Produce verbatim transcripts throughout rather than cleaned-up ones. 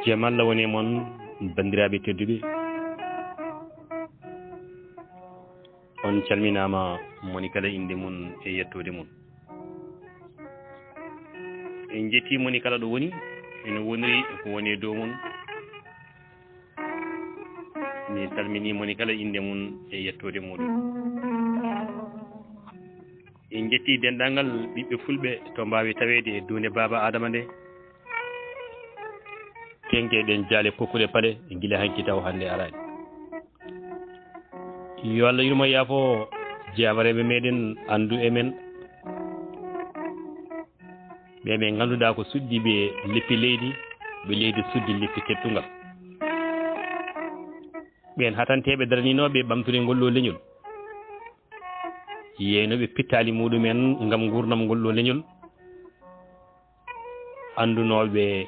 Jam Allah woni e mon, banndiraaɓe tedduɓe. On calminaama, moni kala innde mum e yettoode mum. En njettii moni kala ɗo woni, ene woniri ko woni e dow mum. Mi salminii moni kala innde mum e yettoode muuɗum. En njettii denndaangal ɓiɓɓe fulɓe to mbaawi taweede e duunde baaba Aadama nde. Teŋke ɗen jaale kokkuɗe paɗe gila hanki taw hannde araani. Yo Allah yurmo yaafo jaamareeɓe meɗen anndu e men. Ɓe ɓe ngannduɗaa ko suddi ɓe leppi leydi, ɓe leydi suddi leppi teddungal. Ɓen hatanteeɓe daraninooɓe ɓamtude ngol ɗo leñol. Yeeynoɓe pittaali muɗumen ngam nguurndam ngol ɗo leñol. Anndunooɓe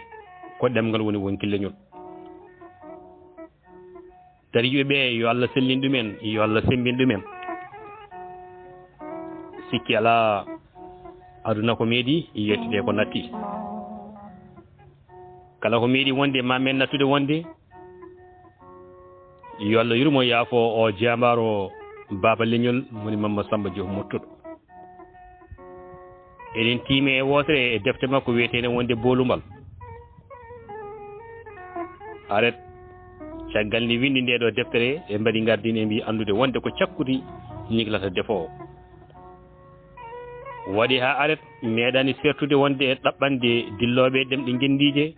ko ɗemngal woni wonki leñol. Dariiɓe ɓe, yo Allah sellin ɗumen, yo Allah semmbin ɗumen. Sikki alaa, aduna ko meeɗi, yettude ko natti. Kala ko meeɗi wonde, ma men nattude wonde, yo Allah yurmo yaafo o jaambaaro baaba leñol woni Mamma Samba Diop Murtuɗo. Eɗen tiimi e wootere e defte makko wiyeteende wonde Boolumbal. Aret, caggal nde winndi nde ɗo deftere, ɓe mbaɗi ngardin e mbi anndude wonde ko cakkudi ñiklata defoowo. Waɗi haa aret meeɗaani seertude wonde e ɗaɓɓande dillooɓe ɗemɗe ngenndiije,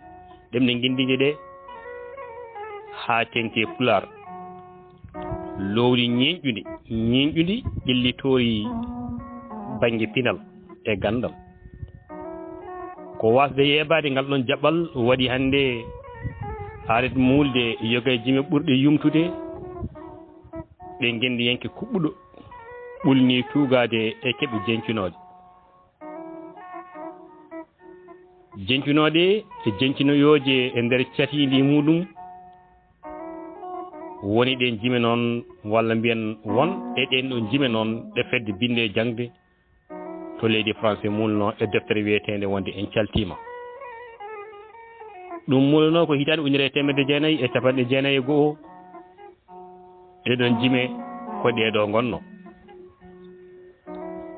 ɗemɗe ngenndiije ɗe, haa teŋti e Pulaar. Lowri ñeeñƴundi, ñeeñƴundi ƴellitoori bannge pinal e ganndal. Ko waasde yeebaade ngal ɗoon jaɓɓal waɗi hannde aret muulde yoga e jime ɓurɗe yumtude ɗe ngenndiyanke kuɓɓuɗo ɓulni tuugaade e keɓe jeñcunooɗe. Jeñcunooɗe e jeñcinoyooje e nder catiindi muɗum woni ɗeen jime noon, walla mbiyen won e ɗeen ɗoon jime noon ɗe fedde binnde e jaŋde to leydi Faransi muulnoo e deftere wiyeteende wonde En Caltiima. Ɗum muulnoo ko hitaande ujunere e teemedde jeenayi e capanɗe jeenayi e go'o. Ɗee ɗoon jime ko ɗee ɗo ngonnoo.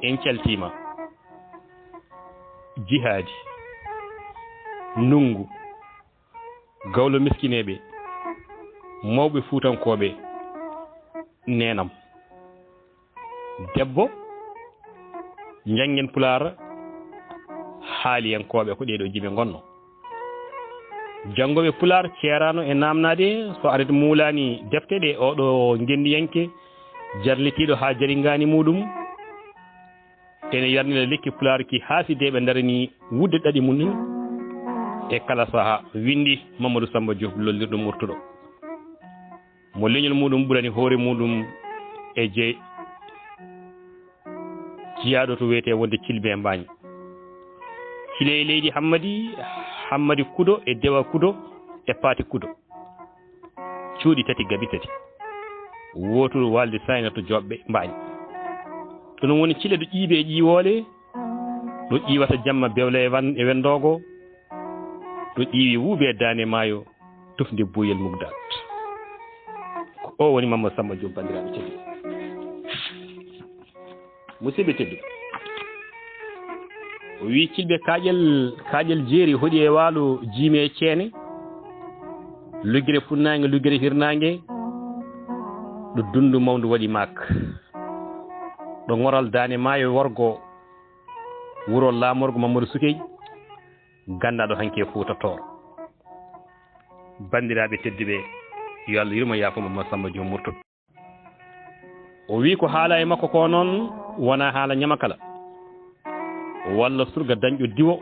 En caltiima. Jihaadi, ndunngu, gawlo miskineeɓe, mawɓe fuutankooɓe, neenam. Debbo, njanngen Pulaar, haaliyankooɓe ko ɗee ɗo jime ngonnoo. Janngooɓe Pulaar ceeraano e naamnaade so aret muulaani defte ɗe oo ɗo ngenndiyanke jarlitiiɗo haa jaringaani muɗum, ene yarnira lekki Pulaar ki haa si deeɓe ndaranii wudde ɗaɗi mum e kala sahaa, winndi Mamadou Samba Diop lollirɗo Murtuɗo. Mo leñol muɗum ɓurani hoore muɗum e je-, jiyaaɗo to wiyetee wonde Cilbe e Mbaañ. Cile e leydi Hammadi, Hammadi Kudo e Dewa Kudo e Paati Kudo. Cuuɗi tati gabi tati. Wooturu waalde Sayna to Joɓɓe Mbaañ. Ɗum woni Cile ɗo ƴiibe e ƴiiwoole, ɗo ƴiiwata jamma bewle e wan-, e wendoogo, ɗo ƴiiwi wuube e daande maayo, tufnde Buyel Mugdaat. Ko o woni Mamma Samba Diop, banndiraaɓe tedduɓe. Musidɓe tedduɓe, o wii Cilbe kaaƴel, kaaƴel jeeri hoɗi e waalo, jiimi e ceene, luggere funnaange, luggere hirnaange, ɗo dundu mawndu waɗi maak, ɗo ŋoral daande maayo worgo, wuro laamorgo Mamadou Sukey, ganndaɗo hanki e Fuuta Tooro. Banndiraaɓe tedduɓe, yo Allah yurmo yaafo Mamma Samba Diop Murtuɗo. O wii ko haala e makko ko noon wonaa haala ñamakala walla surga dañɗo diwo,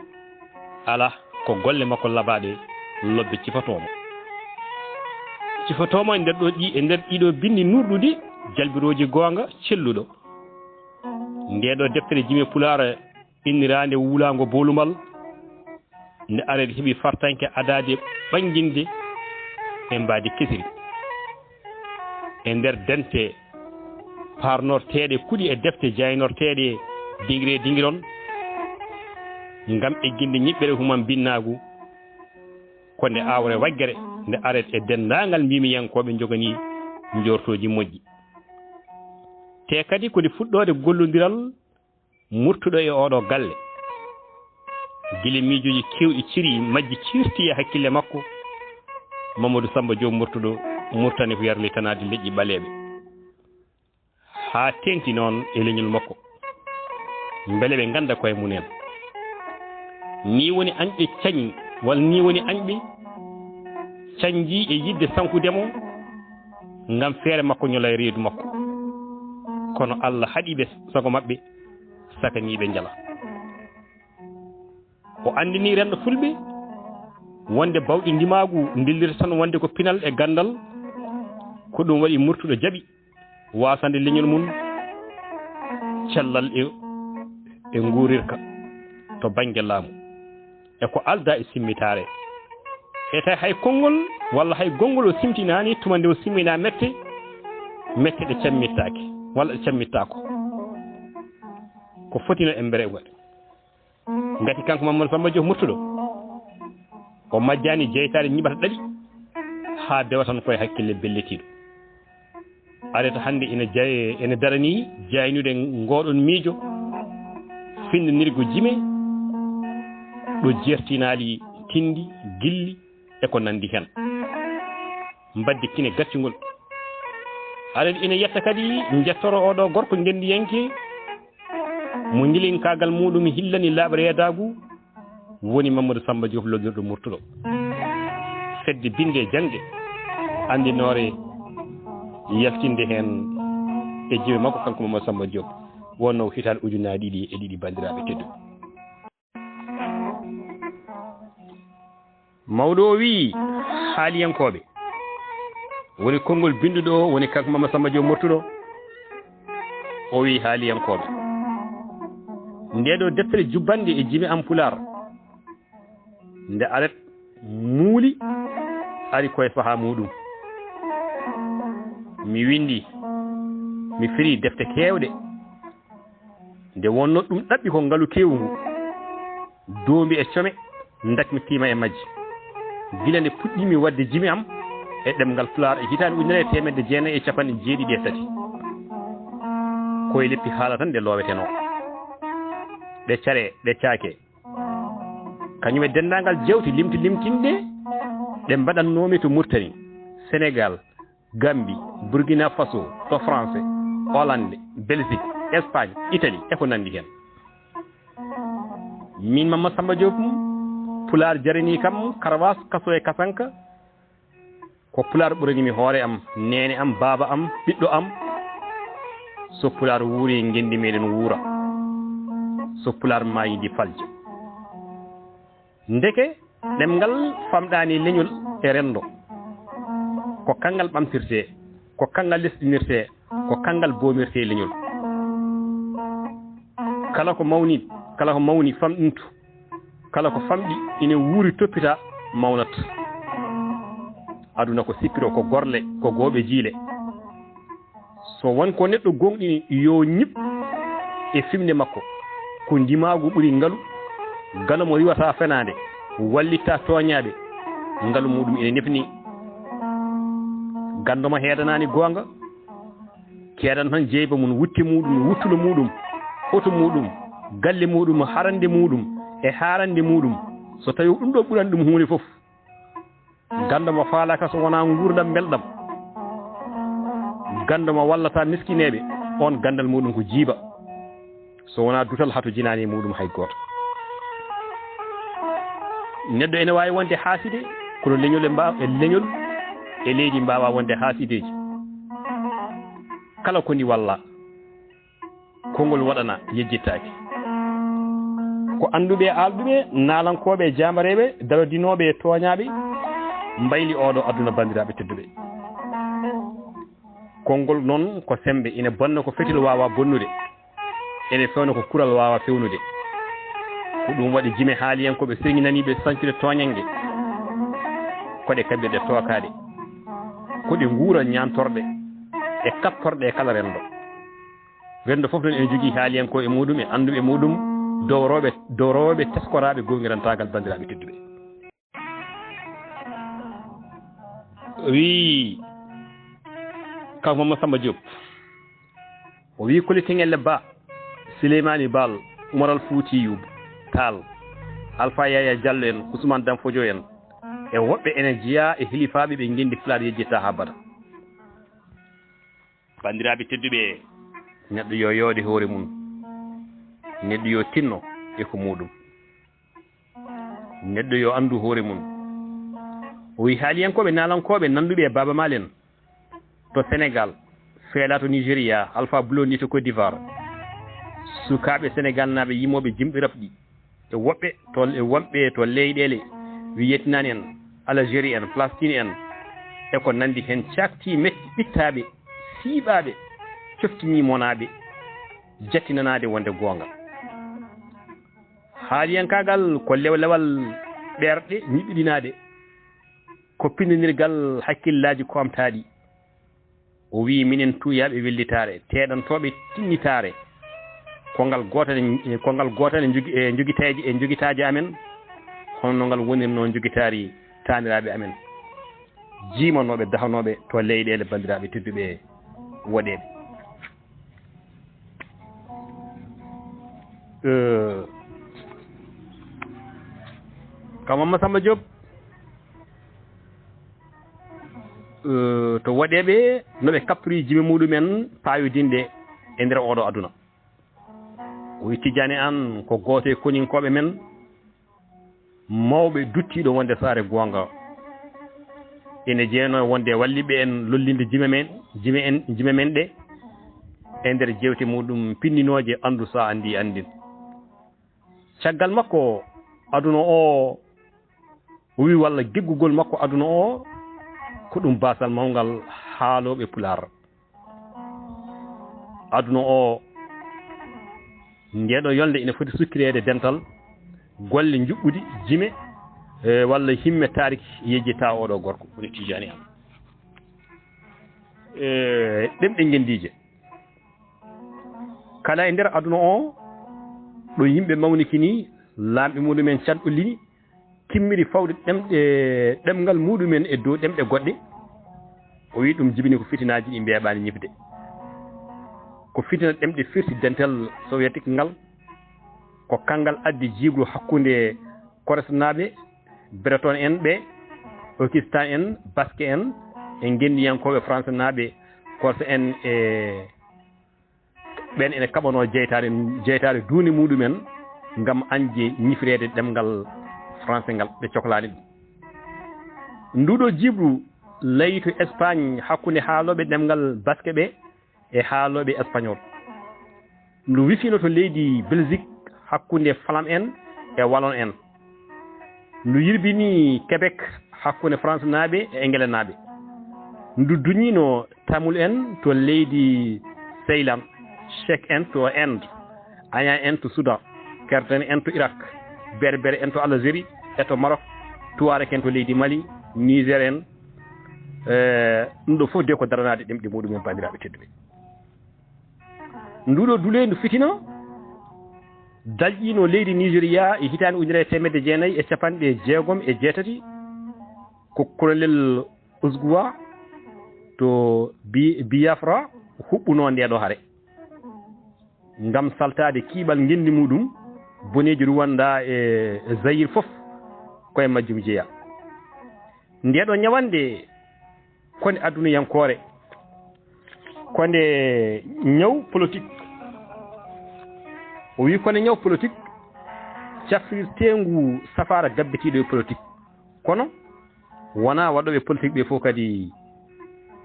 alaa, ko golle makko labaaɗe lobbe cifotoo mo. Cifotoo mo e nder ɗo ɗi, e nder ɗiɗo binndi nurɗuɗi, jalbirooji goonga celluɗo. Nde ɗo deftere jime Pulaar inniraande Wulaango Boolumbal, nde aret heɓi fartaŋŋe adaade ɓannginde e mbaadi kesiri. E nder dente paarnorteeɗe kuɗi e defte jaynorteeɗe dingire dingiron, ngam egginde ñiɓɓere humam binnaagu, Ko nde aawre waggere, nde aret e denndaangal mbimiyankooɓe njoganii njoortooji moƴƴi. Te kadi ko nde fuɗɗoode gollondiral Murtuɗo e ooɗoo galle. Gila miijooji keewɗi cirii, majji ciirtii e hakkille makko, Mamadou Samba Diop Murtuɗo, Murtani ko yarlitanaade leƴƴi ɓaleeɓe. Haa teeŋti noon e leñol makko. Mbele ɓe ngannda koye mum en. Nii woni añɓe cañ, walla nii woni añɓe cañji e yiɗde sankude mo, ngam feere makko ñola e reedu makko. Kono Allah haɗi ɓe sago maɓɓe, sakanii ɓe njala. O anndini renndo fulɓe wonde bawɗi ndimaagu ndillirta tan wonde ko pinal e ganndal, ko ɗum waɗi Murtuɗo jaɓi wasande leñol mum cellal e, e nguurirka to bannge laamu. E ko alda e simmitaare. E tawi hay konngol walla hay gonngol o simtinaani tuma nde o simmina mette, mette ɗe cammittaake walla ɗe cammittaako. Ko fotino e mbere waɗi. Ngati kanko Mamadou Samba Diop Murtuɗo, o majjani jeytaade ñiɓata ɗaɗi haa dewa tan koye hakkille bellitiiɗo. Areta hannde ina jay-, ina daranii jaynude ngoɗon miijo, finndinirgo jime, ɗo jertinaali tinndi, gilli, e ko nanndi heen. Mbaddi kine gaccungol. Areta ina yetta kadi njettoro oɗo gorko ngenndiyanke mo ngilinkaagal muɗum hillani laaɓa reedaagu, woni Mamadou Samba Diop lollirɗo Murtuɗo. Fedde binnde e jaŋde anndinoore yaltinde heen e jiwe makko kanko Mamadou Samba Diop, wonno ko hitaande ujunnaji ɗiɗi e ɗiɗi, banndiraaɓe tedduɓe. Mawɗo o wiyi, haaliyankooɓe, woni konngol binnduɗo o, woni kanko Mamadou Samba Diop Murtuɗo, o wiyi haaliyankooɓe, nde ɗo deftere jubbannde e jime am pulaar, nde aret muuli, ari koye sahaa muɗum. Mi winndi, mi firi defte keewɗe. Nde wonno ɗum ɗaɓɓi ko ngalu kewu ngu, doombi e come, dakmitiima e majji. Gila nde puɗɗiimi waɗde jimi am e ɗemngal Pulaar e hitaande ujunere e teemedde jeenayi e capanɗe jeeɗiɗi e tati. Ko e leppi haala tan nde loowetenoo. Ɗe care, ɗe caake. Kañum e denndaangal jawti limti limtinɗe ɗe mbaɗannoomi to Murtani, Senegaal, Gambie, Burkina Faso, to France, Hollande, Belgique, Espagne, Italie, e ko nanndi heen. Min Mamma Samba Diop, Pulaar jaranii kam karawaas, kaso e kasanka. Ko Pulaar ɓurani mi hoore am, neene am, baaba am, ɓiɗɗo am. So Pulaar wuuri, ngenndi meɗen wuura. So Pulaar maayi, ndi falja. Ndeke ɗemngal famɗaani leñol e renndo. Ko kanngal ɓamtirtee, ko kanngal lesɗinirtee, ko kanngal boomirtee leñol. Kala ko mawni, kala ko mawni famɗintu, kala ko famɗi ina wuuri toppita mawnat. Aduna ko sippiro, ko gorle, ko gooɓe jiile. So won ko neɗɗo gooŋɗini, yo ñiɓ e fimnde makko. Ko ndimaagu ɓuri ngalu. Gano mo riwata fenaande, wallitta tooñaaɓe, ngalu muɗum ene nefni. Ganndo mo heedanaani goonga, keedan tan jeyba mum, wutte muɗum, wuttulo muɗum, oto muɗum, galle muɗum, harande muɗum e harande muɗum. So tawi ɗum ɗo ɓurani ɗum huunde fof, ganndo mo faalaaka so wonaa nguurndam mbelɗam. Ganndo mo wallata miskineeɓe, oon ganndal muɗum ko jiiba. So wonaa dutal, hato jinaani e muɗum hay gooto. Neɗɗo ene waawi wonde haaside, kono leñol e mba-, e leñol e leydi mbaawaa wonde haasideeji. Kala ko ndi walla, konngol waɗana, yejjittaake. Ko annduɓe e aalɗuɓe, naalankooɓe e jaambareeɓe, darodinooɓe e tooñaaɓe, mbayli ooɗo aduna, banndiraaɓe tedduɓe. Konngol noon ko semmbe, ina bonna ko fetel waawaa bonnude, ene fewna ko kural waawaa fewnude. Ko ɗum waɗi jime haaliyankooɓe seŋinaniiɓe sancude tooñannge, ko ɗe kaɓirɗe tookaade, ko ɗe nguura ñaantorɗe e kattorɗe e kala renndo. Renndo fof noon ene jogii haaliyankooɓe muɗum e annduɓe muɗum, dowrooɓe, dowrooɓe teskoraaɓe goongirantaagal, banndiraaɓe tedduɓe. O wii, kanko Mamadou Samba Diop, o wii Koli Teŋelle Ba, Sileymaani Baal, Umaral Fuutiyu Taal, Alfa Yaya Jallo en, Usman Danfodio en, e woɓɓe ene jeyaa e hilifaaɓe ɓe ngenndi Pulaar yejjittaa haa bada. Banndiraaɓe tedduɓe, neɗɗo yo yoode hoore mum, neɗɗo yo tinno e ko muuɗum. Neɗɗo yo anndu hoore mum. O wi haaliyankooɓe naalankooɓe nannduɓe e Baaba Maal en to Senegal, Feela to Nigeria, Alpha Blondy to Côte d'Ivoire, sukaaɓe Senegal naaɓe yimooɓe jimɗi raɓɗi, e woɓɓe to, e wonɓe to leyɗeele Vietnam en, Algérie en, Palestine en, e ko nanndi heen, caaktii metti ɓittaaɓe, siiɓaaɓe, coftinii monaaɓe, jattinanaade wonde goonga. Haaliyankaagal ko lewlewal ɓerɗe ñiɓɓiɗinaade, ko pinndinirgal hakkillaaji koomtaaɗi. O wiyi, minen tuuyaaɓe wellitaare, teeɗantooɓe tinnitaare, ko ngal gootane, ko ngal gootane njogi-, e njogiteeje, e njogitaaje amen, hono no ngal wonirnoo njogitaari taaniraaɓe amen, jiimanooɓe, dahanooɓe to leyɗeele, banndiraaɓe tedduɓe woɗeeɓe. Eh, Kama Masamba Diop, eh, to woɗeeɓe no ɓe kaɓtori jime muɗumen paayodinɗe e nder oɗo aduna. O wi Tijjaani Aan ko gooto e koninkooɓe men, mawɓe duttiiɗo wonde saare goonga. Ene jeyanoo wonde walliɓe en lollinde jime men, jime en, jime men ɗe e nder jeewte muɗum pinndinooje, anndu so a anndi anndin. Caggal makko aduna o, o wi walla giggugol makko aduna o ko ɗum baasal mawngal haalooɓe Pulaar. Aduna o, ndeeɗo yolnde ina foti sukkireede dental golle njuɓɓudi jime, e, walla himme taariki yejjitaa oɗo gorko, woni Tijjaani Aan. E, ɗemɗe ngenndiije. Kala e nder aduna o, ɗo yimɓe mawnikini, laamɓe muɗumen canɗolini, kimmiri fawde ɗemɗe, ɗemngal muɗumen e dow ɗemɗe goɗɗe, o wi ɗum jibini ko fitinaaji ɗi mbeeɓaani ñifde. Ko fitina ɗemɗe firti dental sowyetik ngal, ko kanngal addi jiiɓru hakkunde Koresnaaɓe, Breton en ɓe, Okistan en, Baske en, e ngenndiyankooɓe Fransenaaɓe, Korse en e ɓeen ene kaɓanoo jeytaare, jeytaare duunde muɗumen ngam añde ñifreede ɗemngal Français ngal, ɓe coklaani ɗum. Nduuɗo jiiɓru layi to Espagne hakkunde haalooɓe ɗemngal Baske ɓe e haalooɓe Espagnol. Ndu wifino to leydi Belgique hakkunde Flam en e Wallon en. Ndu yirbini Québec hakkunde Fransenaaɓe e Engelenaaɓe. Ndu duñino Tamul en to leydi Ceylan, Cheikh en to Inde, Ayan en to Soudan, Kerden en to Irak, Berbere en to Algérie e to Maroc, Tuareg en to leydi Mali, Niger en. Eh, ɗum ɗo fof de ko daranaade ɗemɗe muɗumen, banndiraaɓe tedduɓe. Nduɗo duleendu fitina dalƴiino leydi Nigeria e hitaande ujunere e teemedde jeenayi e capanɗe jeegom e jeetati, ko Colonel Ozuwa to Bi-, Biafra huɓɓunoo ndeeɗo hare ngam saltaade kiiɓal ngenndi muɗum, boneeji Rwanda e Zaire fof ko e majjum jeyaa. Ndeeɗo ñawannde ko nde adunayankoore, ko nde ñaw politique. O wi ko nde ñaw politique cafrirteengu safaara gabbitiiɗo e politique. Kono wonaa waɗooɓe politique ɓe fof kadi,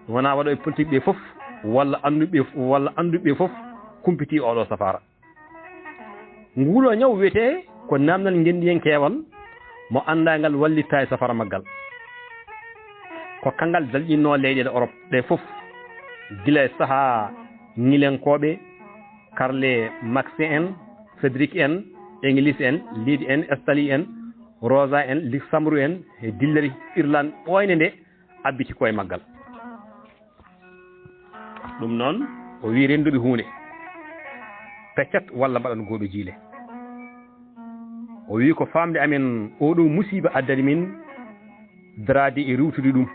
wonaa waɗooɓe politique ɓe fof walla annduɓe, walla annduɓe fof kumpitii oɗo safaara. Nguuɗo ñaw wiyetee ko naamnal ngenndiyankeewal mo anndaa ngal wallitta e safara maggal. Ko kanngal dalƴinnoo leyɗeele Orop ɗe fof, gila e sahaa Ŋilenkooɓe, Karle Makse en, Fredrik en, Engilis en, Liid en, Estali en, Rosa en, Liksamburu en, e dillere Irland ɓooynde nde abbiti ko e maggal. Ɗum noon, o wii rennduɓe huunde, peccat walla mbaɗan gooɓe jiile. O wii ko faamde amen, oo ɗoo musiiba addani min daraade e riiwtude ɗum.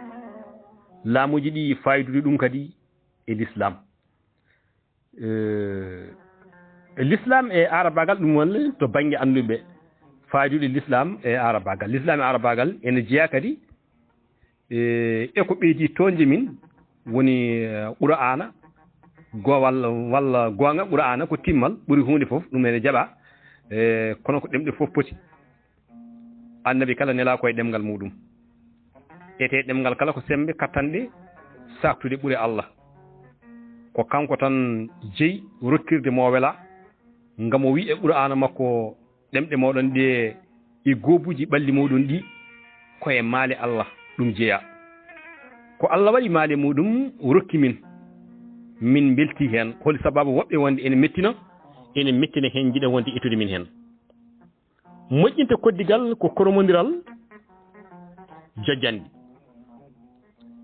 Laamuuji ɗi faayidude ɗum kadi e l'islam. Eh, l'islam e aarabagal ɗum wonde to bannge annduɓe faayidude l'islam e aarabagal. L'islam e aarabagal ene jeyaa kadi e, e ko ɓeydi toñde min woni, eh, Qur'aana, go-, walla, walla goonga Qur'aana ko timmal ɓuri huunde fof, ɗum ene jaɓa, eh, kono ko ɗemɗe fof poti. Annabi kala nelaa ko e ɗemngal muɗum. Ete ɗemngal kala ko semmbe kattanɗe saaktude ɓure Allah. Ko kanko tan jeyi rokkirde mo wela, ngam o wi e Qur'aana makko, ɗemɗe moɗon ɗe e goobuuji ɓalli muɗum ɗi ko e maale Allah ɗum jeyaa. Ko Allah waɗi maale muɗum rokki min, min mbelti heen. Holi sababu woɓɓe wonde ene mettina, ene mettina heen njiɗa wonde ittude min heen. Moƴƴinde koddigal ko koromondiral jojjanɗi.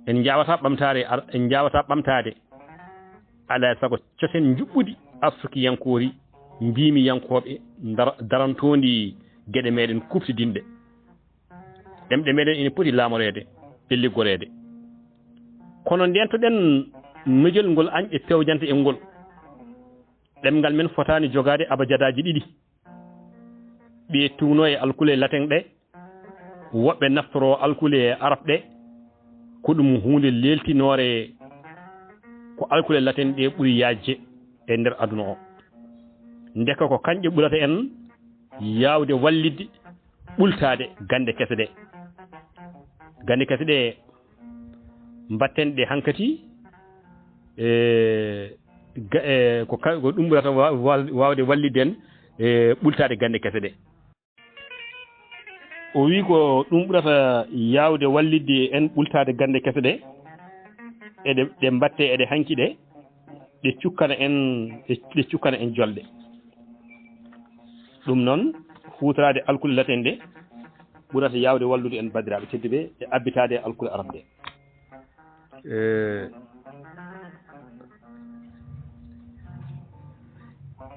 En njaawata ɓamtaare ar-, en njaawata ɓamtaade, alaa e sago, cosen njuɓɓudi Afrikiyankoori, mbiimi yankooɓe ndar-, darantoondi geɗe meɗen kuuɓtidinɗe. Ɗemɗe meɗen ene poti laamoreede e liggoreede. Kono ndeentoɗen mejol ngol añɓe pewjanta e ngol. Ɗemngal men fotaani jogaade abajadaaji ɗiɗi. Ɓe tuuno e alkule latin ɗe, woɓɓe naftoro alkule arab ɗe, ko ɗum huunde leeltinoore ko alkule latin ɗe ɓuri yaajde e nder aduna o. Ndeke ko kañƴe ɓurata en yaawde wallitde ɓultaade gannde kese ɗe. Gannde kese ɗe mbatten ɗe hankati, e, ga-, e, ko ka-, ko ɗum ɓurata wa-, wa-, waawde wallitde en, e, ɓultaade gannde kese ɗe. O wi ko ɗum ɓurata yaawde wallitde en ɓultaade gannde kese ɗe, eɗe, ɗe mbatte eɗe hanki ɗe, ɗe cukkana en, ɗe, ɗe cukkana en jolɗe. Ɗum noon, huutoraade alkule latin ɗe ɓurata yaawde wallude en, banndiraaɓe tedduɓe, e abbitaade alkule arab ɗe. Eh,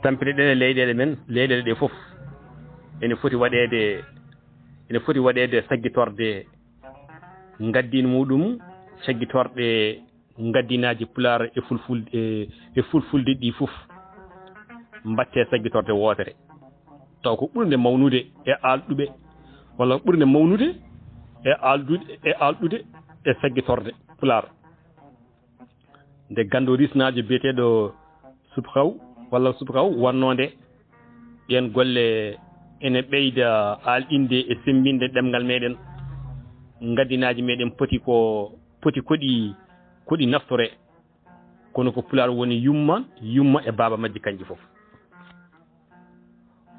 tampinɗen e leyɗeele men, leyɗeele ɗe fof ene foti waɗeede, ene foti waɗeede saggitorde ngaddiin muɗum, saggitorde ngaddinaaji Pulaar e Fulful-, e, e Fulfulde ɗi fof mbatte saggitorde wootere. Taw ko ɓurnde mawnude e alɗuɓe, walla ɓurnde mawnude e alɗude, e alɗude e saggitorde Pulaar. Nde ganndo risnaajo biyeteeɗo Subhaw walla Subhaw wannoo nde, ɗeen golle ene ɓeyda alɗinde e semmbinde ɗemngal meɗen. Ngaddinaaji meɗen poti ko, poti koɗi, koɗi naftore. Kono ko Pulaar woni yumma, yumma e baaba majji kanji fof.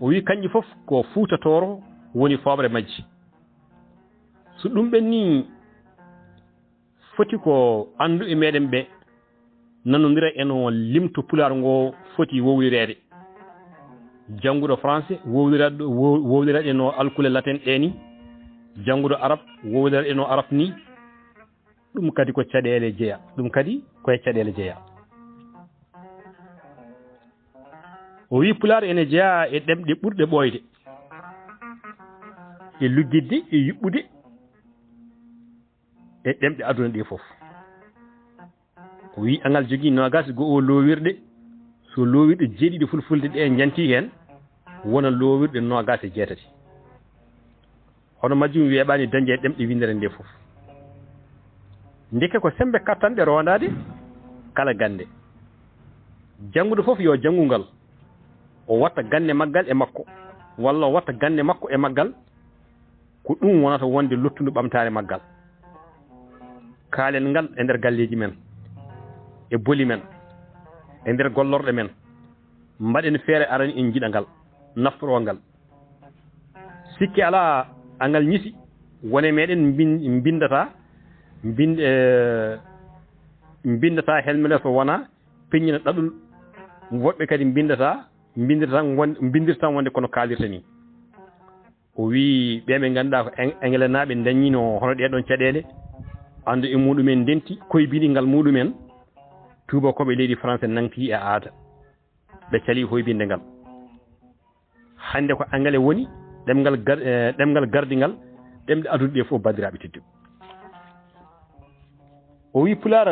O wi kanji fof ko Fuuta Tooro woni fooɓre majji. So ɗum ɓenni, foti ko annduɓe meɗen ɓe nanondira e no limto Pulaar ngo foti wowlireede. Jannguɗo français wowlira-, wo-, wowlira e no alkule latin ɗe ni. Jannguɗo arab wowlira e no arab ni. Ɗum kadi ko caɗeele jeya. Ɗum kadi ko e caɗeele jeya. O wi Pulaar ene jeya e ɗemɗe ɓurɗe ɓooyde, e luggiɗde, e yuɓɓude, e ɗemɗe aduna ɗe fof. O wi angal jogii noogaas e go'o loowirɗe, so loowirɗe jeeɗiɗi Fulfulde ɗe njanti heen, wona loowirɗe noogaas e jeetati. Hono majjum weeɓaani dañde e ɗemɗe winndere nde fof. Ndeke ko semmbe kattanɗe roondaade kala gannde. Jannguɗo fof yo janngu ngal, o watta gannde maggal e makko, walla o watta gannde makko e maggal, ko ɗum wonata wonde lottundu ɓamtaare maggal. Kaalen ngal e nder galleeji men, e boli men, e nder gollorɗe men. Mbaɗen feere arani en njiɗa ngal, naftoroo ngal. Sikke alaa, angal ñisi, wone meɗen mbin-, mbinndata, mbind-, eh, mbinndata helmele so wonaa peññina ɗaɗol. Woɓɓe kadi mbinndata, mbinndata tan won-, mbinndirta tan wonde kono kaalirta ni. O wi ɓe ɓe ngannduɗaa ko Eng-, Engelenaaɓe ndañiino hono ɗee ɗoon caɗeele, anndu e muɗumen ndenti, koybini ngal muɗumen, tuubakooɓe leydi France nangti e aada. Ɓe cali hoybinde ngal. Hannde ko Angale woni ɗemngal gar-, eh, ɗemngal gardingal ɗemɗe aduna ɗe fof, banndiraaɓe tedduɓe. O wi Pulaar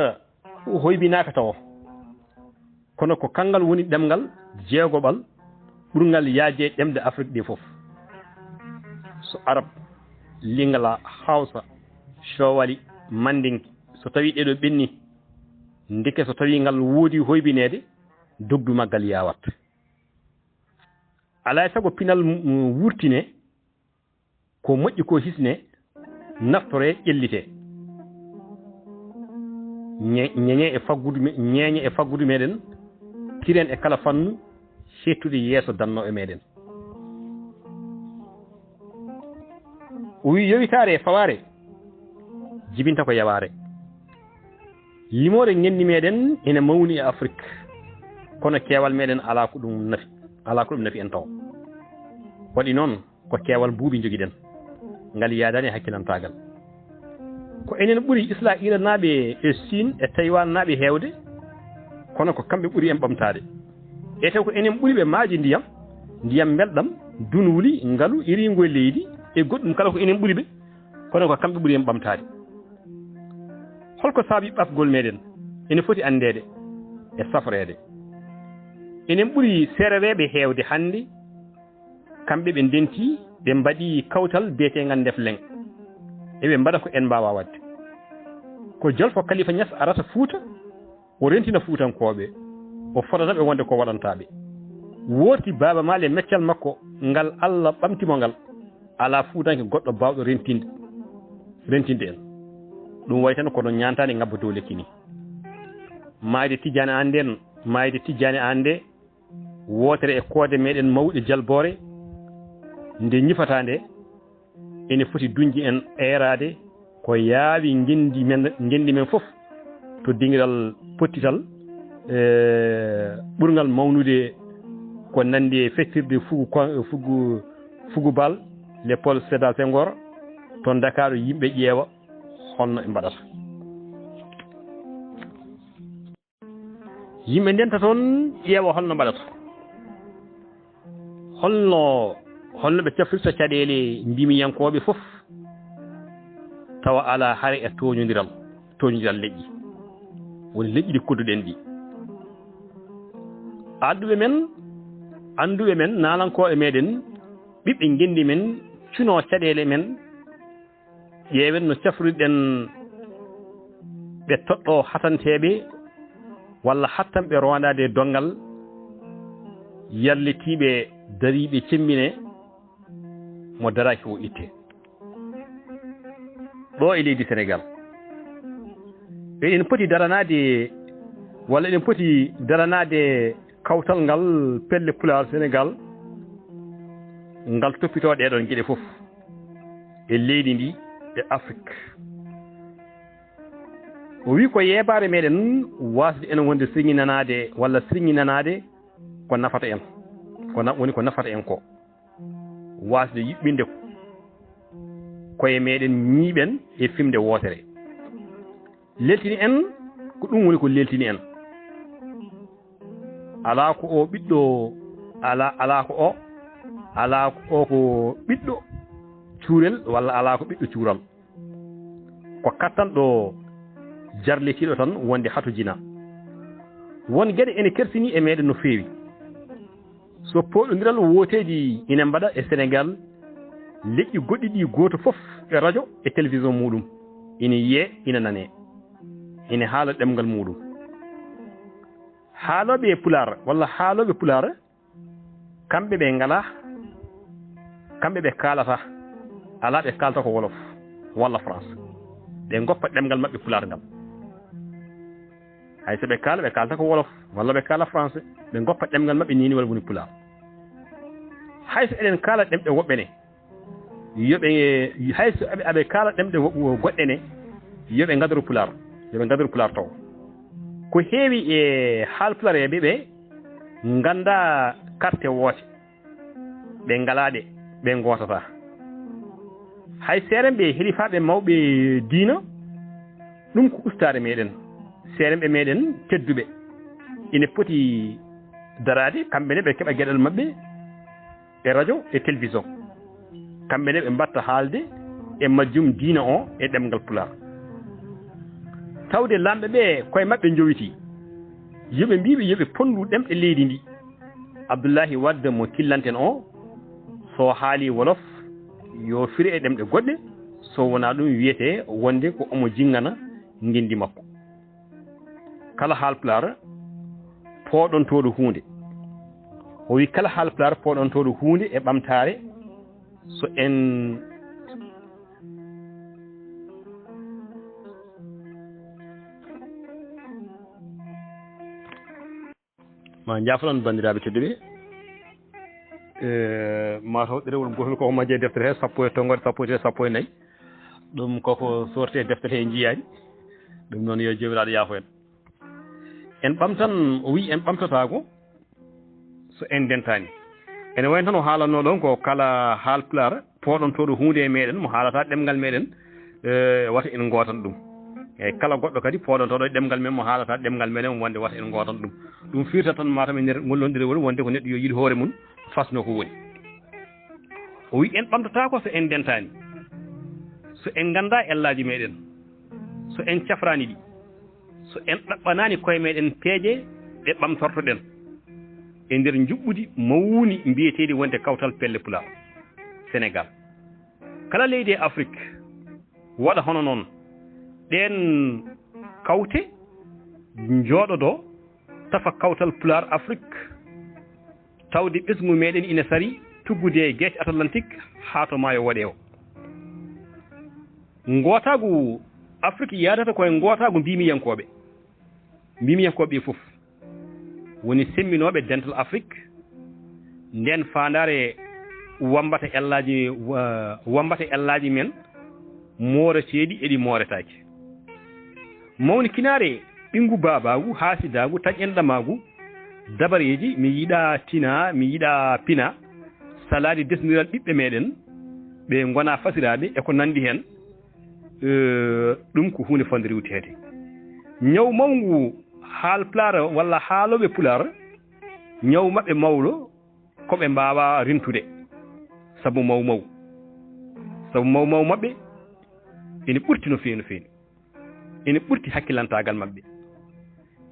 hoybinaaka tawo, kono ko kanngal woni ɗemngal jeegoɓal ɓurngal yaajde ɗemɗe Afrik ɗe fof. So Arab, Lingala, Hawsa, Coowali, Manndinke, so tawii ɗee ɗoo ɓenni, ndeke so tawii ngal woodi hoybineede, dogdu maggal yaawat. Alaa e sago pinal m-, wurtine, ko moƴƴi ko hisne, naftore, ƴellite. Ñe-, ñeñe e faggudu me-, ñeeñe e faggudu meɗen, tiren e kala fannu, hettude yeeso dannooɓe meɗen. O wi yowitaare e fawaare, jibinta ko yawaare. Yimoore ngenndi meɗen ina mawni e Afrik, kono keewal meɗen alaa ko ɗum nafi, alaa ko ɗum nafi en taw. Waɗi noon, ko keewal buubi njogiɗen, ngal yaadaani e hakkilantaagal. Ko enen ɓuri Israayiilnaaɓe e Siin e Taywaannaaɓe heewde, kono ko kamɓe ɓuri en ɓamtaade. Ete ko enen ɓuri ɓe maayde ndiyam, ndiyam mbelɗam, dunwuli, ngalu, iringu e leydi, e goɗɗum kala ko enen ɓuri ɓe, kono ko kamɓe ɓuri en ɓamtaade. Holko saabi ɓafgol meɗen? Ene foti anndeede e safreede. Enen ɓuri seerereeɓe heewde hannde. Kamɓe ɓe ndenti, ɓe mbaɗi kawtal biyeteengal Ndefleng. Eɓe mbaɗa ko en mbaawaa waɗde. Ko Jolfo Kalifa Ñas arata Fuuta, o rentina Fuutankooɓe, o fodata ɓe wonde ko waɗantaa ɓe. Woorti Baaba Maal e meccal makko ngal Alla ɓamti mo ngal, alaa Fuutanke goɗɗo baawɗo rentinde, rentinde en. Ɗum wayi tan kono ñaantaani ngabba dow lekki ni. Maayde Tijjaani aan ndeen, maayde Tijjaani aan nde, wootere e koode meɗen mawɗe jalboore, nde ñifataa nde, ene foti duñde en eeraade ko yaawi ngenndi men, ngenndi men fof to dingiral pottital, e ɓurngal mawnude ko nanndi e feccirde fugu ko-, fugu, fugu bal, l'école Sédar Senghor, to Ndakaaru, yimɓe ƴeewa holno ɓe mbaɗata. Yimɓe ndenta toon, ƴeewa holno mbaɗata. Holno, holno ɓe cafrirta caɗeele mbimiyankooɓe fof, tawa alaa hare e tooñondiral, tooñondiral leƴƴi. Woni leƴƴi ɗi kodduɗen ɗi. Adduɓe men, annduɓe men, naalankooɓe meɗen, ɓiɓɓe ngenndi men, cunoo caɗeele men, ƴeewen no cafrirɗen ɓe toɗɗo hatanteeɓe walla hattanɓe roondaade donngal yarlitiiɓe dariiɓe cemmbine mo daraaki o itte. Ɗo e leydi Senegaal, eɗen poti daranaade, walla eɗen poti daranaade kawtal ngal pelle Pulaar Senegaal, ngal toppitoo ɗee ɗoon geɗe fof e leydi ndi e Afrik. O wi ko yeebaare meɗen waasde en wonde sirŋinanaade walla sirŋinanaade ko nafata en, ko na-, woni ko nafata en ko. Waasde yuɓɓinde koye meɗen ñiiɓen e fimde wootere. Leltini en, ko ɗum woni ko leltini en. Alaa ko o ɓiɗɗo, alaa, alaa ko o, alaa ko o ko ɓiɗɗo cuurel walla alaa ko ɓiɗɗo cuural. Ko kattanɗo jarlitiiɗo tan wonde hatojina. Won geɗe ene kersini e meɗen no feewi. So pooɗondiral wooteeji ina mbaɗa e Senegaal, leƴƴi goɗɗi ɗi gooto fof e rajo e télévision muɗum ina yiyee, ina nanee, ina haala ɗemngal muɗum. Haalooɓe e Pulaar walla haalooɓe Pulaar, kamɓe ɓe ngalaa, kamɓe ɓe kaalataa, alaa ɓe kaalata ko Wolof walla France. Ɓe ngoppa ɗemngal maɓɓe Pulaar ngal. Hay so ɓe kaala, ɓe kaalata ko Wolof walla ɓe kaala Français, ɓe ngoppa ɗemngal maɓɓe niini walla woni Pulaar. Hay so eɗen kaala ɗemɗe woɓɓe ne, yo ɓe, hay so aɓe, aɓe kaala ɗemɗe wo-, wo-, goɗɗe ne, yo ɓe ngadoro Pulaar, yo ɓe ngadoro Pulaar taw. Ko heewi e Haalpulareeɓe ɓe nganndaa karte woote, ɓe ngalaa ɗe, ɓe ngootataa. Hay seerenɓe e hilifaaɓe mawɓe diina, ɗum ko ustaare meɗen. Seerenɓe meɗen tedduɓe ina poti daraade, kamɓe ne ɓe keɓa geɗal maɓɓe e rajo e télévision. Kamɓe ne ɓe mbatta haalde e majjum diina o e ɗemngal Pulaar. Tawde laamɓe ɓee koye maɓɓe njowitii, yo ɓe mbiy ɓe yo ɓe ponndu ɗemɗe leydi ndi. Abdullahi Wadda mo Killanten o, so haalii Wolof, yo fire e ɗemɗe goɗɗe, so wonaa ɗum wiyetee wonde ko omo jinngana ngenndi makko. Kala Haalpulaar pooɗontooɗo huunde, o wi kala Haalpulaar pooɗontooɗo huunde e ɓamtaare, so en Ma njaafoɗon, banndiraaɓe tedduɓe. E, ma taw ɗerewol ngol ko majje deftere he sappo e tonngoode sappo e tati, sappo e nayi. Ɗum koko sorti e deftere he njiyaani. Ɗum noon yo Joomiraaɗo yaafo en. En ɓamtan, o wi en ɓamtataako so en ndentaani. Ene wayno tan o haalanno ɗon ko kala Haalpulaar pooɗontooɗo huunde e meɗen, mo haalata ɗemngal meɗen, e, wata en ngootan ɗum. Eyi, kala goɗɗo kadi pooɗontooɗo ɗemngal men, mo haalata ɗemngal meɗen, wonde wata en ngootan ɗum. Ɗum firta tan matam e nder ngollondirawol wonde ko neɗɗo yo yiɗ hoore mum, fasno ko woni. O wi en ɓamtataako so en ndentaani, so en nganndaa ellaaji meɗen, so en cafraani ɗi, so en ɗaɓɓanaani koye meɗen peeje ɗe ɓamtortoɗen e nder njuɓɓudi mawni mbiyeteeɗi wonde Kawtal Pelle Pulaar Senegaal. Kala leydi e Afrik waɗa hono noon, ɗeen kawte njooɗodoo, tafa Kawtal Pulaar Afrik, tawde ɓesngu meɗen ina sari tuggude e geec Atlantik haa to maayo woɗeewo. Ngootaagu Afrik yaadata ko e ngootaagu mbiimiyankooɓe. Mbiimiyankooɓe ɓe fof woni semmbinooɓe dental Afrik. Ndeen faandaare wammbata ellaaji, wa-, wammbata ellaaji men mooreteeɗi e ɗi mooretaake. Mawnikinaare ɓinngu baabaagu, haasidaagu, taƴ-enɗamaagu, dabareeji, mi yiɗaa tinaa, mi yiɗaa pinaa, salaade desndiral ɓiɓɓe meɗen, ɓe ngonaa fasiraaɓe e ko nanndi heen, eh, ɗum ko huunde fotnde riiwteede. Ñaw mawngu Haalpulaar walla haalooɓe Pulaar, ñaw maɓɓe mawɗo ko ɓe mbaawaa rentude, sabu maw maw. Sabu maw maw maɓɓe ene ɓurti no feewi, no feewi. Ene ɓurti hakkilantaagal maɓɓe.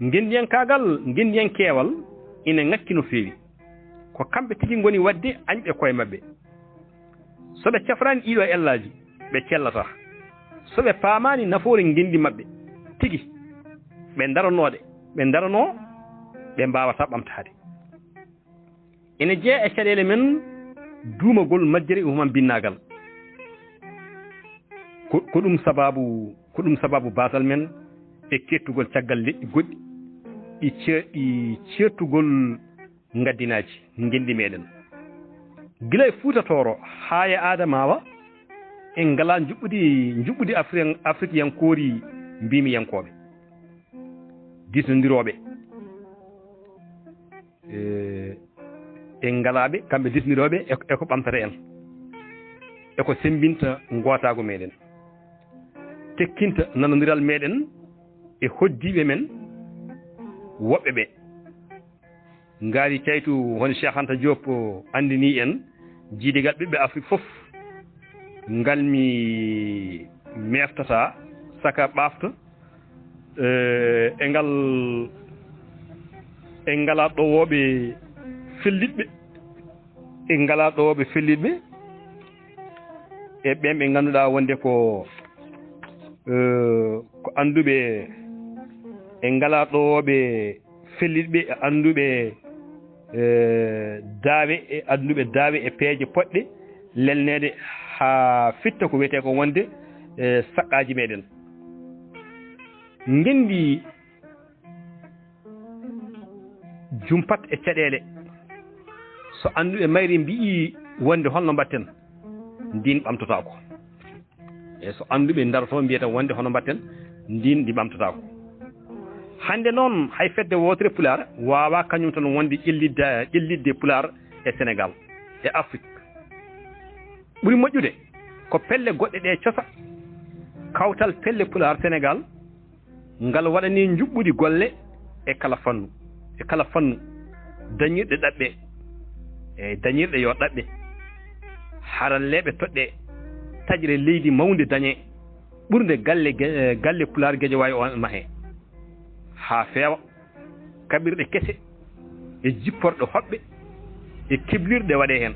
Ngenndiyankaagal, ngenndiyankeewal ina ŋakki no feewi. Ko kamɓe tigi ngoni waɗde añɓe koye maɓɓe. So ɓe cafraani ɗiiɗoo ellaaji, ɓe cellataa. So ɓe paamaani nafoore ngenndi maɓɓe tigi, ɓe ndaranooɗe, ɓe ndaranoo, ɓe mbaawataa ɓamtaade. Ene jeyaa e caɗeele men duumagol majjere e human binnaagal. Ko, ko ɗum sababu, ko ɗum sababu baasal men e kettugol caggal leƴƴi goɗɗi, ɗi ce-, ɗi ceertugol ngaddinaaji ngenndi meɗen. Gila e Fuuta Tooro haa e Adamawa, en ngalaa njuɓɓudi, njuɓɓudi Afri-, Afrikiyankoori mbiimiyankooɓe, disnondirooɓe. E, en ngalaa ɓe, kamɓe disnirooɓe e, e ko ɓamtata en, e ko semmbinta ngootaagu meɗen, tekkinta nanondiral meɗen e hoɗdiiɓe men woɓɓe ɓe. Ngaari caytu hono Cheikh Anta Diop anndinii en, jiidigal ɓiɓɓe Afrik fof, ngal mi meeftata saka ɓaafta, eh, e ngal, en ngalaa ɗowooɓe fellitɓe, en ngalaa ɗowooɓe fellitɓe, e ɓeen ɓe ngannduɗaa wonde ko, eh, ko annduɓe, en ngalaa ɗowooɓe fellitɓe e annduɓe, eh, daawe, e annduɓe daawe e peeje poɗɗe lelneede haa fitta ko wiyetee ko wonde, eh, saqqaaji meɗen. Ngenndi jumpat e caɗeele. So annduɓe mayri mbiyi wonde holno mbaɗten, ndin ɓamtotaako. E so annduɓe ndarotoo mbiyata wonde hono mbaɗten, ndin ndi ɓamtotaako. Hannde noon, hay fedde wootere Pulaar waawaa kañum tan wonde ƴellidde, ƴellidde Pulaar e Senegaal, e Afrik. Ɓuri moƴƴude ko pelle goɗɗe ɗe cosa, kawtal pelle Pulaar Senegaal, ngal waɗanii njuɓɓudi golle e kala fannu, e kala fannu, dañirɗe ɗaɓɓe, e dañirɗe yo ɗaɓɓe, haralleeɓe toɗɗee, taƴre leydi mawnde dañee, ɓurnde galle ge-, galle Pulaar Gejawaay o mahee haa feewa, kaɓirɗe kese e jipporɗe hoɓɓe e keblirɗe waɗee heen.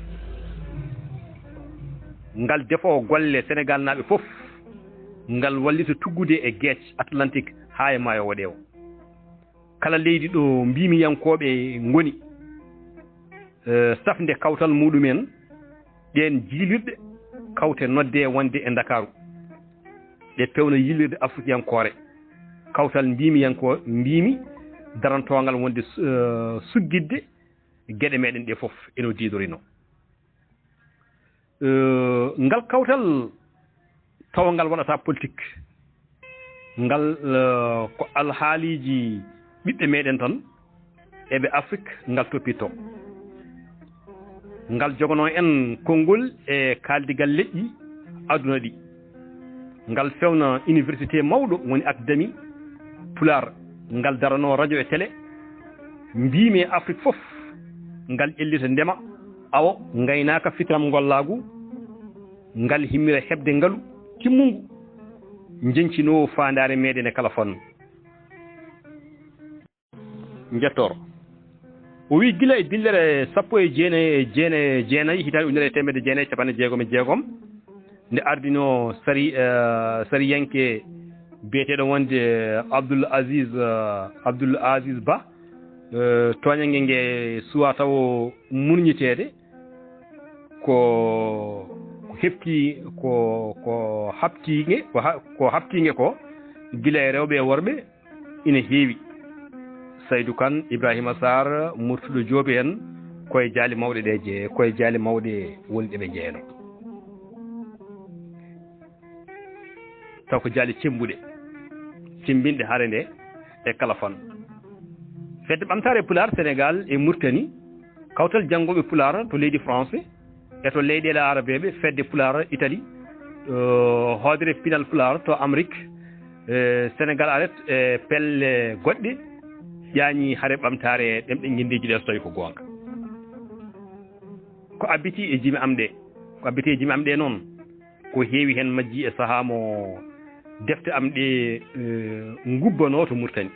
Ngal defoo golle Senegaalnaaɓe fof, ngal wallita tuggude e geec Atlantik haa e maayo woɗeewo. Kala leydi ɗo mbiimiyankooɓe ngoni, eh, safnde kawtal muɗum en, ɗeen jiilirɗe kawte noddee wonde e Ndakaaru. Ɗe pewna yiilirde afrikiyankoore. Kawtal mbiimiyankoo-, mbiimi darantoongal wonde su-, eh, suggitde geɗe meɗen ɗe fof eno diidorinoo. Eh, ngal kawtal tawa ngal waɗata politik. Ngal, eh, ko alhaaliiji ɓiɓɓe meɗen tan, eɓe Afrik, ngal toppitoo. Ngal joganoo en konngol e kaaldigal leƴƴi aduna ɗi. Ngal fewna université mawɗo woni Akademi Pulaar. Ngal daranoo rajo e tele. Mbiimi e Afrik fof, ngal ƴellita ndema, awo, ngaynaaka, fitnam ngollaagu. Ngal himmira heɓde ngalu timmungu, njencinoowo faandaare meɗen e kala fannu. Njettoor. O wiyi gila e dillere sappo e jeenayi, e jeenayi, jeenayi, hitaande ujunere e teemedde jeenayi e capanɗe jeegom e jeegom, nde ardinoo sari-, eh, sariyanke biyeteeɗo wonde Abdoul Aziz, eh, Abdoul Aziz Ba, eh, tooñannge nge suwaa tawo murñiteede, ko, ko hefti, ko, ko haptiinge, ko ha-, ko haptiinge ko gila e rewɓe e worɓe, ina heewi. Saydu Kan, Ibrahima Sarr, Murtuɗo Joobi en, koye jaale mawɗe ɗe jeye-, koye jaale mawɗe woni ɗe ɓe njeyanoo. Taw ko jaale cemmbuɗe, cemmbinɗe hare nde e kala fannu. Fedde Ɓamtaare Pulaar Senegaal e Murtani, kawtal janngooɓe Pulaar to leydi France, e to leyɗeele Arabeeɓe, fedde Pulaar Itali, eh, hoodere pinal Pulaar to Amrik, eh, Senegaal Aret e pelle goɗɗe ƴaañi hare ɓamtaare ɗemɗe ngenndiiji ɗe, so tawi ko goonga. Ko abbiti e jime am ɗe, ko abbiti e jime am ɗe noon, ko heewi heen majji e sahaa mo defte am ɗe, eh, ngubbanoo to Murtani.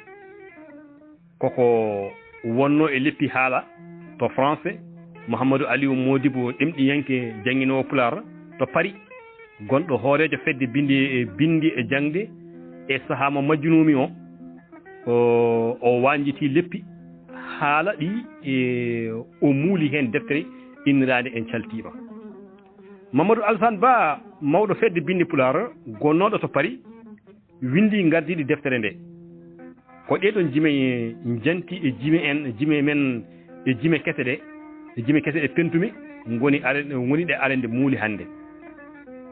Koko wonnoo e leppi haala to Français, Mouhamadou Aliou Modibo, ɗemɗiyanke jannginoowo Pulaar to Paris, gonɗo hooreejo fedde binndi e, binndi e jaŋde e sahaa mo majjunoomi o, o, o wañjitii leppi haala ɗi, e, o muuli heen deftere inniraande En Caltiima. Mamadou Alassane Ba, mawɗo fedde binndi Pulaar, gonnooɗo to Paris, winndi ngardiiɗi deftere nde. Ko ɗee ɗoon jime njanti e jime en, jime men, e jime kese ɗe, e jime kese ɗe pentumi ngoni are-, ngoni ɗe arende muuli hannde.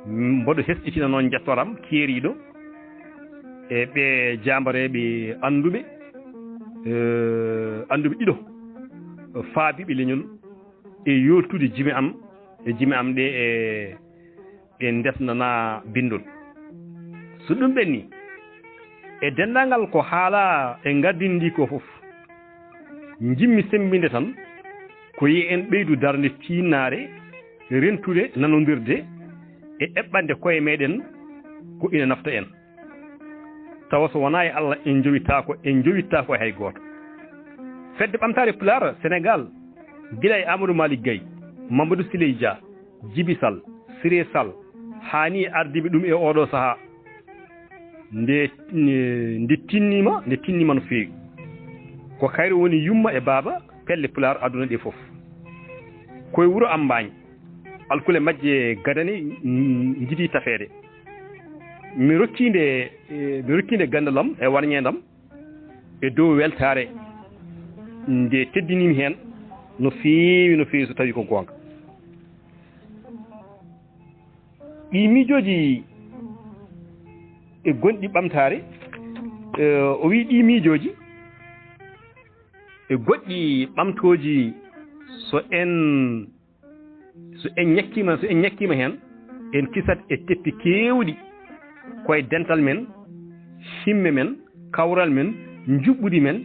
Mboɗo hesɗitina noon njettoram keeriiɗo e ɓee jaambareeɓe annduɓe, eh, annduɓe ɗiɗo faabiiɓe leñol e yooltude jime am, e jime am ɗe e ɓe ndesnanaa binndol. So ɗum ɓennii, e denndaangal ko haalaa e ngardindi ndi ko fof, njimmi semmbinde tan ko yo en ɓeydu darnde tiinnaare, rentude nanondirde e eɓɓande koye meɗen ko ina nafta en. Tawa so wonaa e Allah en njowittaako, en njowittaako e hay gooto. Fedde Ɓamtaare Pulaar Senegaal, gila e Amadou Malick Gaye, Mamadou Siley Dia, Djiby Sall, Siré Sall, haa ni e ardiiɓe ɗum e ooɗoo sahaa, nde, nde tinniima, nde tinniima no feewi. Ko kayre woni yumma e baaba pelle Pulaar aduna ɗe fof. Koye wuro Ammbaañ, alkule majje gadane, mm, njiɗi tafeede. Mi rokkii nde, eh, mi rokkii nde ganndal am e warñeendam e dow weltaare nde teddiniimi heen no feewi, no feewi, so tawii ko goonga. Ɗii miijooji e gonɗi ɓamtaare, eh, o wiyi ɗii miijooji e goɗɗi ɓamtooji, so en, so en ñakkiima, so en ñakkiima heen, en kisat e teppi keewɗi koye dental men, himme men, kawral men, njuɓɓudi men,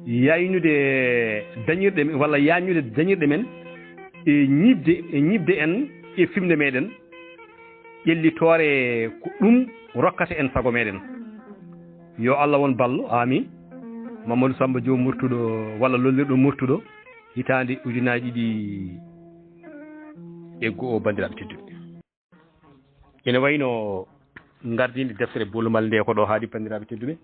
yaynude dañirɗe men, walla yaañnude dañirɗe men, e ñiiɓde, e ñiiɓde en e fimde meɗen. Ƴellitoore ko ɗum rokkata en sago meɗen. Yo Allah won ballo, amin. Mamadou Samba Diop Murtuɗo, walla lollirɗo Murtuɗo, hitaande ujunaaji ɗiɗi e go'o, banndiraaɓe tedduɓe. Ene wayno ngardinde deftere bolumal nde ko ɗo haaɗi, banndiraaɓe tedduɓe.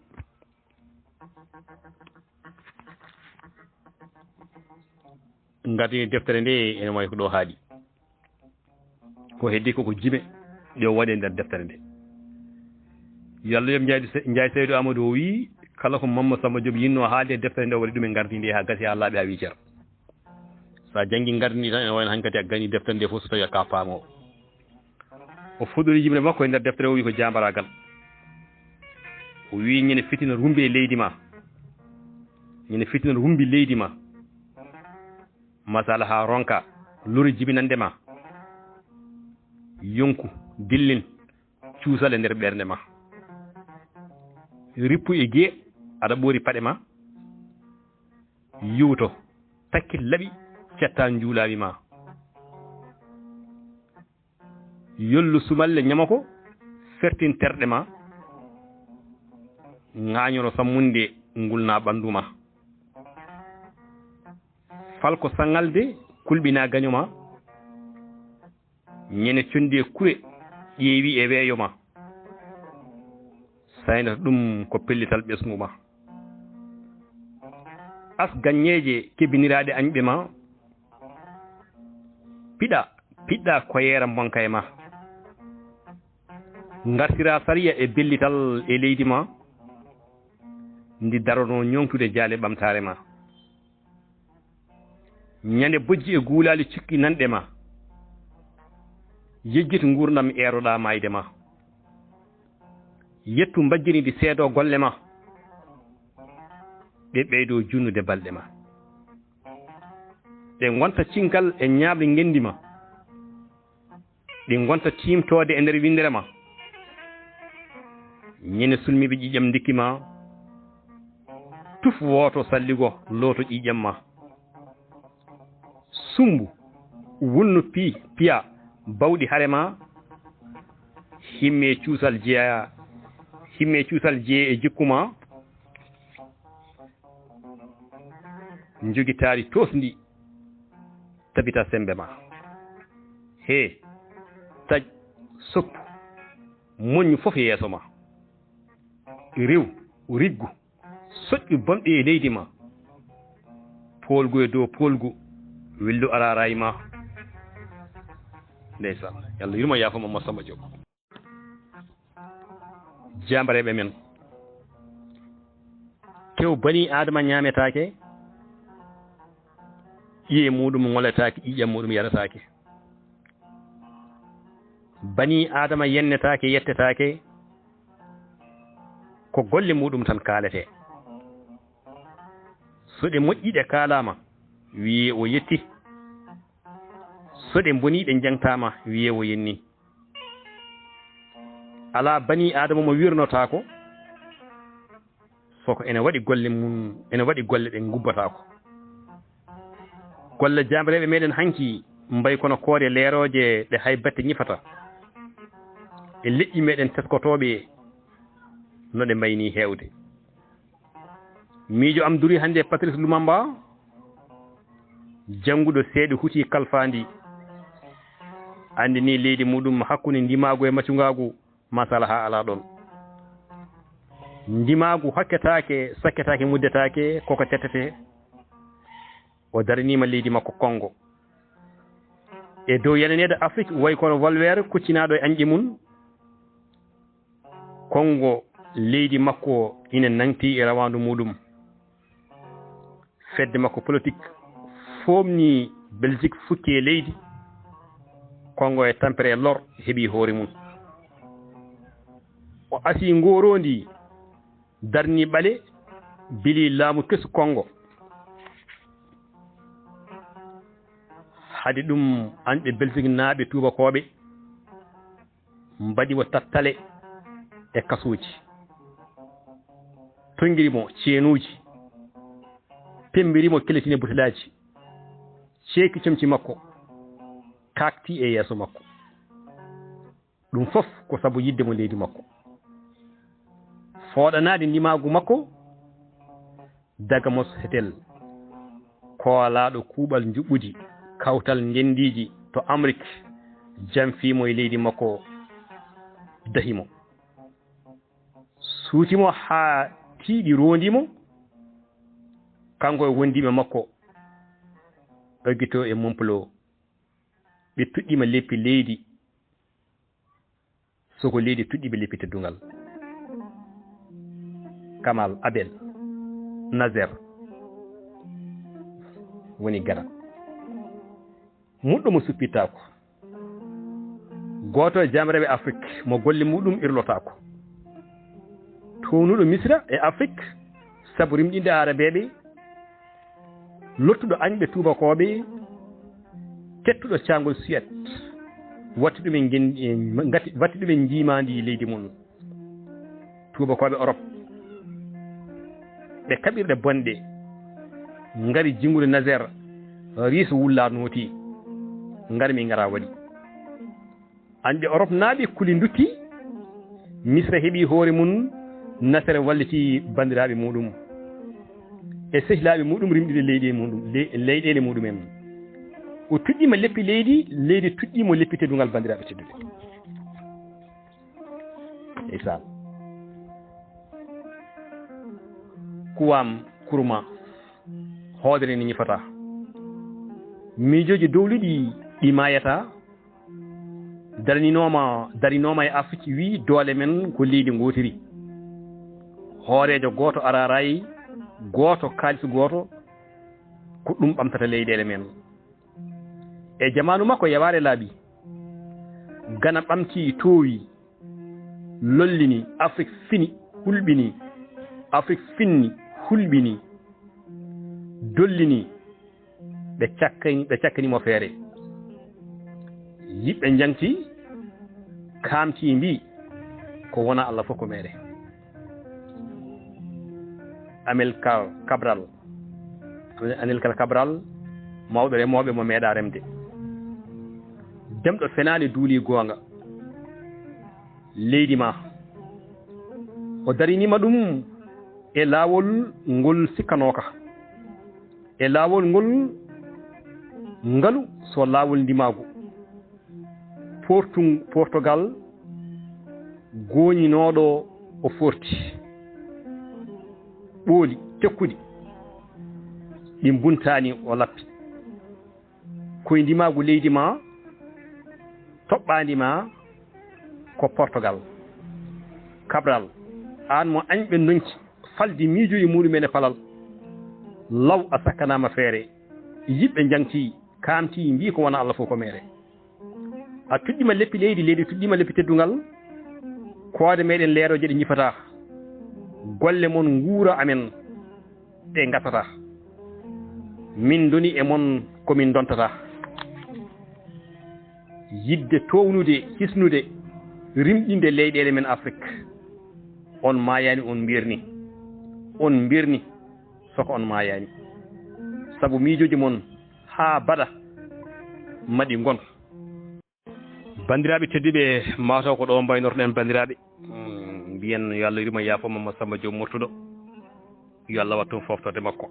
Ngardini deftere nde ene wayi ko ɗo haaɗi. Ko heddi koko jime ɗe o waɗi e nder deftere nde. Yo Allah yoɓ Njaay, Njaay Saydu Amadou o wii, kala ko Mamma Samba Diop yinno haalde e deftere nde, o waɗi ɗum e ngardini nde haa gasi haa laaɓi haa wii cer. So a janngi ngardini tan ene wayno hankadi a gani deftere nde fof so tawi a ka faamoo. O fuɗɗori yimre makko e nder deftere o wii ko jaambaraagal. O wii ñande fitina rumbi e leydi ma. Ñande fitina rumbi leydi ma. Masala haa ronka lori jibinande ma. Yonku, dillin, cuusal e nder ɓernde ma. Rippu e giye, aɗa ɓoori paɗe ma. Yuwto, takkit laɓi, cetta njuulaawi ma. Yollu sumalle ñama ko, fertin terɗe ma. Ŋaañoro sammunde ngulna ɓanndu ma. Falko saŋalde kulɓina gaño ma. Ñande condi e kure ƴeewi e weeyo ma. Saynata ɗum ko pellital ɓesngu ma. As gaññeeje kebbiniraaɗe añɓe ma. Piɗa, piɗɗa koyeera mbonka e ma. Ngartira sariya e bellital e leydi ma. Ndi darono ñoŋtude jaale ɓamtaare ma. Ñande bojji e guulaali cukki nanɗe ma. Yejjit nguurndam eeroɗa maayde ma. Yettu mbajjiri ndi seedo golle ma. Ɗe ɓeydo junnude balɗe ma. Ɗe ngonta cinkal e ñaaɓde ngenndi ma. Ɗi ngonta tiimtoode e nder winndere ma. Ñande sulmiiɓe ƴiiƴam ndikki ma. Tuf wooto salligo looto ƴiiƴam ma. Sumbu, wunnu pi-, piya bawɗi hare ma. Himme cuusal jeya, himme cuusal jeya e jikku ma. Njogitaari toosndi tabita semmbe ma. Hee, taƴ, soppu, moññu fof e yeeso ma. Rew, riggu, soƴƴu bonɓe e leydi ma. Poolgu e dow poolgu, wellu araaraay ma. Ndeysaan, Yalla yurmo yaafo Mamma Samba Diop. Jaambareeɓe men, tew banii Aadama ñaametaake, ƴiye muuɗum ŋoletaake, ƴiiƴam muuɗum yaretaake. Banii Aadama yennetaake, yettetaake, ko golle muuɗum tan kaaletee. So ɗe moƴƴi ɗe kaalaama, wiyee o yetti. So ɗe mbonii ɗe njaŋtaama, wiyee o yenni. Alaa banii Aadama mo wirnotaako, soko ene waɗi golle mum, ene waɗi golle ɗe ngubbataako. Golle jaambareeɓe meɗen hanki mbay kono koode leerooje ɗe hay batte ñifata. E leƴƴi meɗen teskotooɓe no ɗe mbayni heewde. Miijo am duri hannde Patrice Lumumba, jannguɗo seeɗa huti kalfaandi, anndini leydi muɗum hakkunde ndimaagu e macungaagu, masala haa alaa ɗoon. Ndimaagu hakketaake, sakketaake, muddetaake, koko tettete. O daraniima leydi makko Kongo. E dow yananeede Afrik, wayi kono volver kuccinaaɗo e añƴe mum, Kongo, leydi makko ina nangti e rawaandu muɗum. Fedde makko politik foomni Belgique fukke e leydi. Kongo e tampere e lor heɓi hoore mum. O asi ngoroondi, darni ɓale, bili laamu kesu Kongo. Hade ɗum, anɓe Belgique naaɓe tuubakooɓe mbaɗi mo tattale e kasuuji, tonngiri mo ceenuuji, pemmbiri mo kelletine butelaaji, ceeki comci makko, kaakti e yeeso makko. Ɗum fof ko sabu yiɗde mo leydi makko. Fooɗanaade ndimaagu makko, daga mo setel, koolaaɗo kuuɓal njuɓɓudi kawtal ngenndiiji to Amrik, jamfii mo e leydi makko, dahi mo. Suuti mo haa tiiɗi, roondi mo, kanko e wondiiɓe makko, ɗoggitoo e Momplo. Ɓe tuɗɗiima leppi leydi, soko leydi tuɗɗiima leppi teddungal. Kamal Abel Nazer woni Gana. Muɗɗo mo suppittaako. Gooto e jaamreeɓe Afrik mo golle muɗum irlotaako. Townuɗo Misra e Afrik sabu rimɗinde Aarabeeɓe, lottuɗo añɓe tuubakooɓe, kettuɗo caangol Suède, watti ɗumen gen-, ngati-, watti ɗumen njiimaandi leydi mum. Tuubakooɓe Orop, ɓe kaɓirɗe bonɗe, ngari jinngude Nazer, riiso wullaa nooti, ngari min ngara waɗi. Añɓe Orop naaɓi kuli ndutti, Misra heɓi hoore mum, Nazer walliti banndiraaɓe muɗum e sehilaaɓe muɗum rimɗude leyɗe muɗum, le-, leyɗeele muɗumen. O tuɗɗiima leppi leydi, leydi tuɗɗiimo leppi teddungal, banndiraaɓe tedduɓe. Ndeysaan. Kuwam Kurma, hoodere ni ñifataa. Miijooji dowluɗi ɗi maayataa. Darininooma, darinooma e Afrik, wii doole men ko leydi ngootiri. Hooreejo gooto araaraay, gooto kaalis gooto, ko ɗum ɓamtata leyɗeele men. E jamaanu makko, yawaare laaɓi. Gana ɓamti, toowi, lollini, Afrik fini, hulɓini. Afrik finni, hulɓini, dollini. Ɓe cakkani, ɓe cakkani mo feere. Yiɓɓe njaŋti, kaamti, mbii, ko wona Allah fof ko meere. Amilcar Cabral. Amilcar Cabral, mawɗo remooɓe mo meeɗaa remde. Demɗo fenaande duuli goonga. Leydi ma. O dariniima ɗum e laawol ngol sikkanooka. E laawol ngol ngalu so laawol ndimaagu. Portu-, Portugal gooñinooɗo o forti. Ɓooli tekkuɗi ɗi mbuntaani o lappi. Koye ndimaagu leydi ma, toɓɓaandi ma ko Portugal. Cabral, aan mo añɓe ndonki falde miijo e muɗum en e palal. Law a sakkanaama feere. Yiɓɓe njaŋti, kaamti, mbii ko wona Allah fof ko meere. A tuɗɗiima leppi leydi, leydi tuɗɗiima leppi teddungal. Koode meɗen leerooje ɗe ñifataa. Golle mon nguura amen ɗe ngasataa. Min ndoni e mon ko min ndontataa. Yiɗde toownude, hisnude, rimɗinde leyɗeele men Afrik. On maayaani, on mbirni. On mbirni, soko on maayaani. Sabu miijooji mon haa baɗa maɗi ngon. Banndiraaɓe tedduɓe, mataw ko ɗo mbaynortoɗen banndiraaɓe. Mm, mbiyen yo Allah yurmo yaafo Mama Samba Diop Murtuɗo. Yo Allah wattu foftorde makko.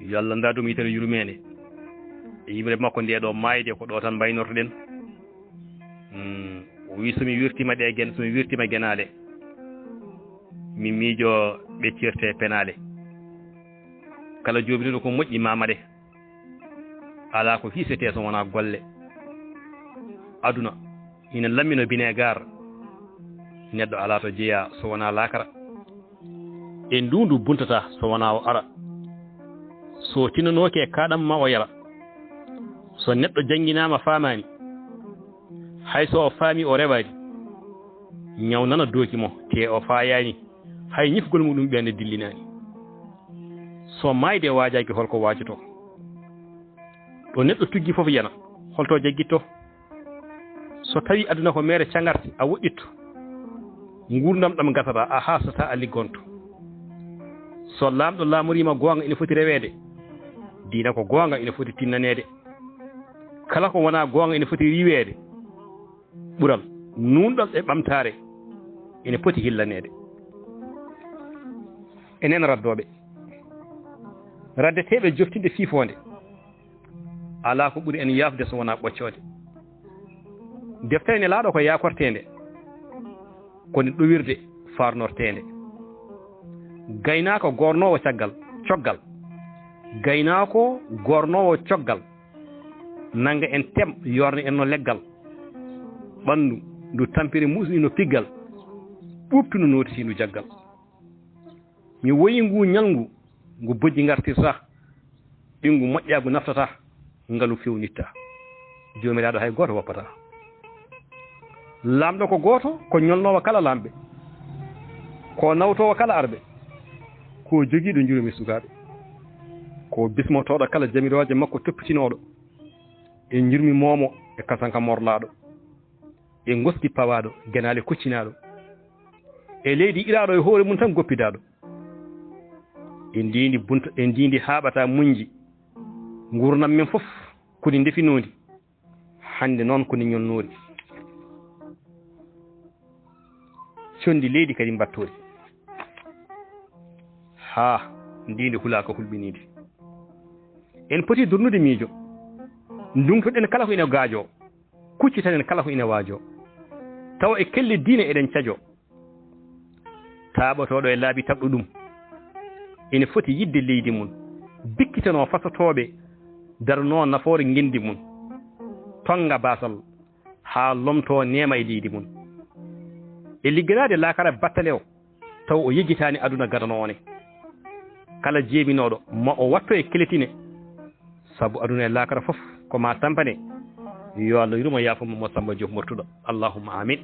Yo Allah ndaar ɗum yitere yurmeende. E yimre makko nde ɗo maayde ko ɗo tan mbaynortoɗen. Mm, o wi so mi wirtiima ɗe gen, so mi wirtiima genaale, mi miijo ɓe cirte penaale. Kala joobinuɗo ko moƴƴi ma maɗe. Alaa ko hisetee so wonaa golle. Aduna ina lammino bineegar. Neɗɗo alaa to jeyaa so wonaa laakara. E nduundu buntataa so wonaa o ara. So tinanooki e kaaɗam ma o yara. So neɗɗo jannginaama faamaani, hay so o faami o rewaani, ñaw nana dooki mo, te o faayaani, hay ñifgol muɗum ɓernde dillinaani. So maayde waajaaki, holko waajotoo? Ɗo neɗɗo tuggi fof yana, holto jaggittoo? So tawi aduna ko meere cagarti, a woɗɗitto. Nguurndam ɗam gasata, a haasataa, a liggonto. So laamɗo laamoriima goonga ina foti reweede, diina ko goonga ina foti tinnaneede. Kala ko wonaa goonga ina foti riiweede. ɓural, nuunɗal e ɓamtaare ene poti hillaneede. Enen raddooɓe, raddeteeɓe joftinde fiifoonde, alaa ko ɓuri en yaafde so wonaa ɓoccoode. Deftere nelaaɗo ko yaakorteende, ko nde ɗowirde faarnorteende. Gaynaako goornoowo caggal, coggal. Gaynaako goornoowo coggal. Nannga en tem, yoorna en no leggal. Ɓanndu ndu tampiri muusni no piggal. Ɓuuɓtu no nootitii ndu jaggal. Mi woyi ngu ñalngu, ngu bojji ngartirta. Ɓinngu moƴƴaagu naftata, ngalu fewnitta. Joomiraaɗo hay gooto woppataa. Laamɗo ko gooto, ko ñolnoowo kala laamɓe, ko nawtoowo kala arɓe, ko jogiiɗo njurmi sukaaɓe, ko bismotooɗo kala jamirooje makko toppitinooɗo e njurmi moomo e kasanka morlaaɗo, e ngoski pawaaɗo, genaale kuccinaaɗo, e leydi iɗaaɗo e hoore mum tan goppidaaɗo. E ndiindi bunta, e ndiindi haaɓata muñji. Nguurndam men fof ko ndi ndefinoondi, hannde noon ko ndi ñolnoori. Conndi leydi kadi mbattoori. Haa ndiindi hulaaka hulɓiniindi. En poti durnude miijo. Ndungtoɗen kala ko ina gaajoo. Kuccitanen kala ko ina waajoo. Tawa e kelle diine eɗen cajoo. Taaɓotooɗo e laabi tagɗo ɗum ina foti yiɗde leydi mum, bikkitanoo fasotooɓe, daranoo nafoore ngenndi mum, tonnga baasal haa lomtoo neema e leydi mum. E ligganaade laakara battalewo, tawa o yejjitaani aduna gadano o ne. Kala jeeminooɗo, ma o watto e keletine, sabu aduna e laakara fof ko ma tampane. Yo Allah yurmo yaafo mo Samba Diop Murtuɗo. Allahumma amin.